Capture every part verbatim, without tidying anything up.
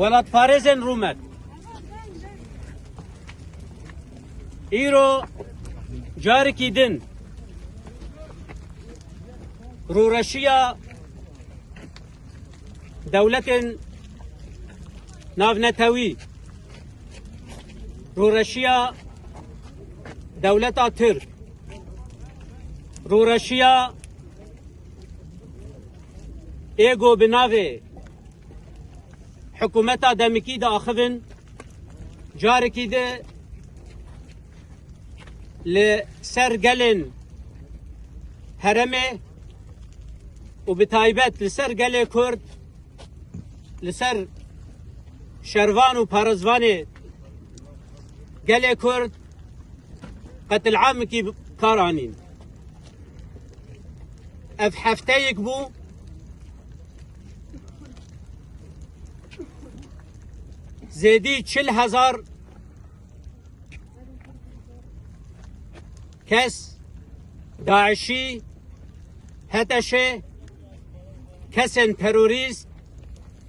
Welatparêzên rûmet, îro carekî din rûreşiya dewletên navnetewî, rûreşiya dewleta Tirk, rûreşiya ê ku bi navê hikûmeta demikî diaxivin, carekî di li ser gelên herêmê û bi taybet li ser gelê Kurd, li ser şervan û parêzvanê gelê Kurd qetil'amekî bi kar anîn. Ev hefteyek bû, zêdî çil hezar kes, DAIŞî, HTŞê, kesên terorîst,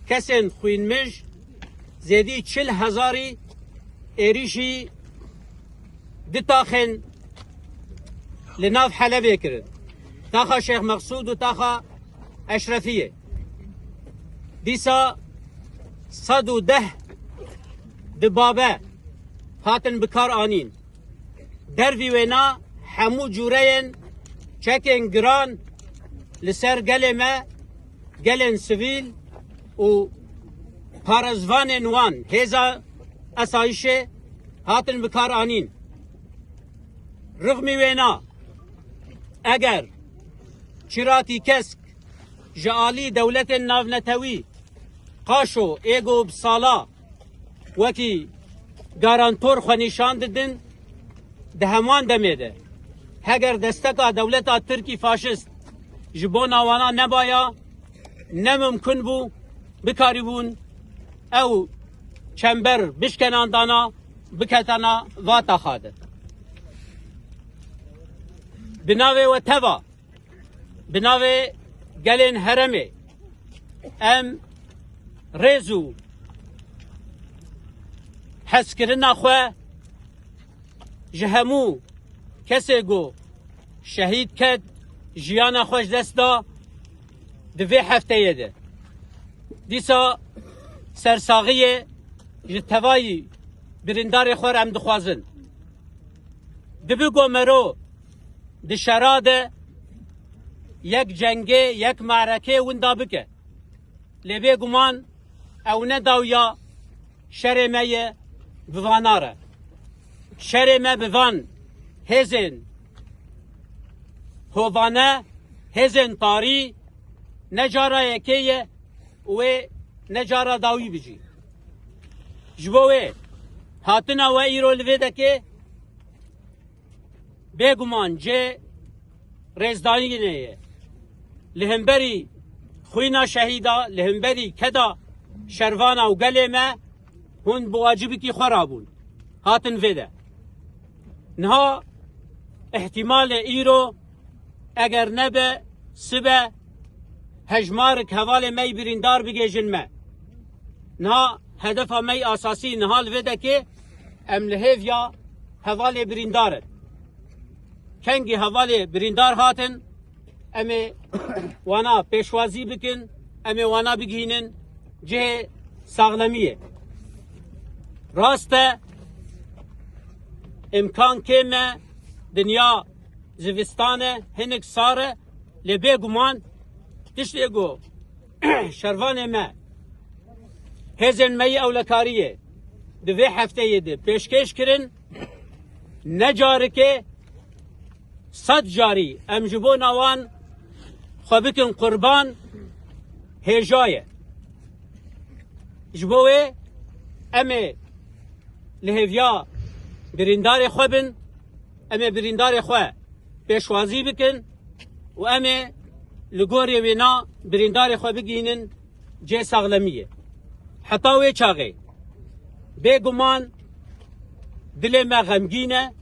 kesên xwînmij, zêdî çil hezarî êrîşî di taxên li nav Helebê kirin. Taxa Şêx Meqsûd û taxa Eşrefiyê. Dîsa sed û deh dibabe hatin bi kar anîn. Dervî wêna hemû cûreyên çekên giran li ser gelê me, gelên sivîl û parêzvanên wan, hêza esayîşê hatin bi kar anîn. Rixmî wêna, eger Çiratî Kesk ji alî dewletên navnetewî, Qaşo, ê ku bi sala wekî garantor xwe nîşan didin, di heman demê de heger desteka dewleta Tirkî faşist ji bona wana nebaya, ne mimkun bû bikarîbûn ew çember bişkenandana, biketana va taxa de. Bi navê we teva, bi navê gelên herêmê em rêz û hezkirina xwe ji hemû kesê ku şehîd ket, jiyana xwe ji dest da di vê hefteyê de. Dîsa sersaxiyê ji tevayî birîndarê xwe re em dixwazin. Dibi ku mero di şera de yek cengê, yek merekê winda bike. Lê bêguman ew ne dawiya şerê me ye bi vana re. Şerê me bi van hêzên hovane, hêzên tarî ne cara yekê ye û wê ne cara dawî bijî. Ji bo wê hatina we îro li vê dekê bêguman cê rêzdayînê ye. Li hemberî xwîna şehîda, li hemberî keda şervana û gelê me hûn bi wacibekî xwe rabûn. Hatin vê de. Niha îhtîmalê îro eger nebe, sibe hejmarek hevalê me yî birîndar bigêjin me. Niha hedefa me yî asasî niha li vê dekê em li hêviya hevalê birîndar in. Kengî hevalê birîndar hatin, em ê wana pêşwazî bikin, em ê wana bigihînin cihê saxlemiyê. Rast e, îmkan kêm e, dinya zivistan e, hinek sar e, lê bêguman tiştê ku şervanê me, hêzên me yî ewlekariyê di vê hefteyê de pêşkêş kirin, ne carikê, sed carî em ji bona wan xwe bikin qurban, hêja ye. Ji bo wê em ê li hêviya birîndarê xwe bin, em ê birîndarê xwe pêşwazî bikin û em ê li gorî wêna birîndarê xwe bigihînin cê saxlemiyê. Heta wê çaxê bêguman dilê me xemgîn e,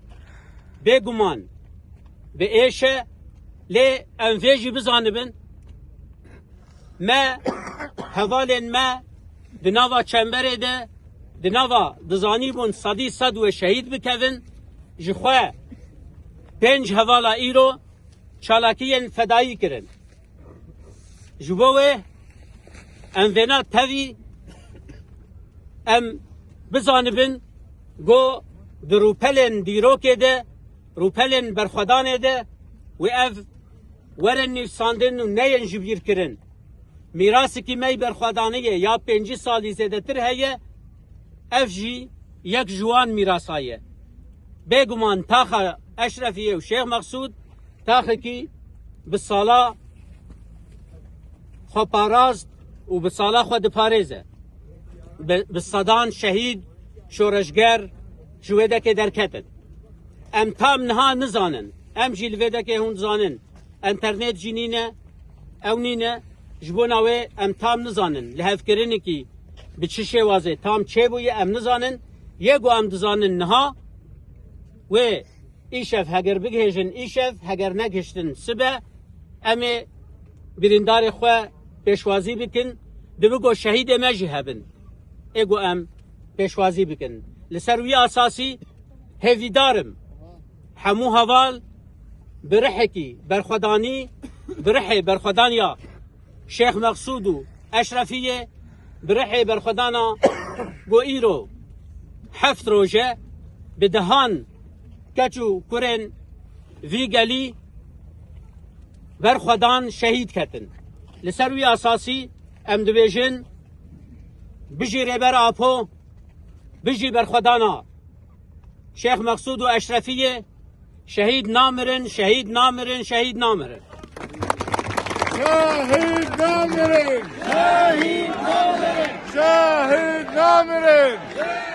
bêguman bi êş e, lê em vê jî bizanibin, me, hevalên me, Di nava çemberê de, di nava dizanîbûn sedî sed wê şehîd bikevin, ji xwe pênc hevala îro çalakiyên fedayî kirin. Ji bo wê em vêna tevî em bizanibin ku di rûpelên dîrokê de, rûpelên berxwedanê de wê ev werin nivîsandin û neyên ji bîr kirin. Mîrasikî me yî berxwedaniyê ya pêncî salî zêdetir heye, ev jî yek ji wan mîrasa ye. Bêguman taxa Eşrefiyê û Şêx Mexsûd taxekî bi sala xwe parast û bi sala xwe diparêze. Bi, bi sedan şehîd, şoreşger ji wê dekê derketin. Em tam niha nizanin. Em jî li vê dekê hûn dizanin. Enternet jî nîne, ew nîne. Ji bona wê em tam nizanin. Lihevkirinekî bi çi şêwazê tam çêbûye em nizanin. Yê ku em dizanin niha, wê îşev heger bigihêjin îşev, heger negihiştin sibe, em ê birîndarê xwe pêşwazî bikin. Dibi ku şehîdê me jî hebin. Ê ku em pêşwazî bikin. Li ser wî asasî hêvîdar im. Hemû heval bi rihekî berxwedanî, bi rihê berxwedaniya Şêx Mexsûd û Eşrefiyê, bi rihê berxwedana ku îro heft roj e, bi dehan keç û kurên vî gelî berxwedan şehîd ketin. Li ser wî asasî em dibêjin, bijî Rêber Apo, bijî berxwedana Şêx Mexsûd û Eşrefiyê, şehîd namirin, şehîd namirin, şehîd namirin. Şehîd namirin! Şehîd namirin! Şehîd namirin!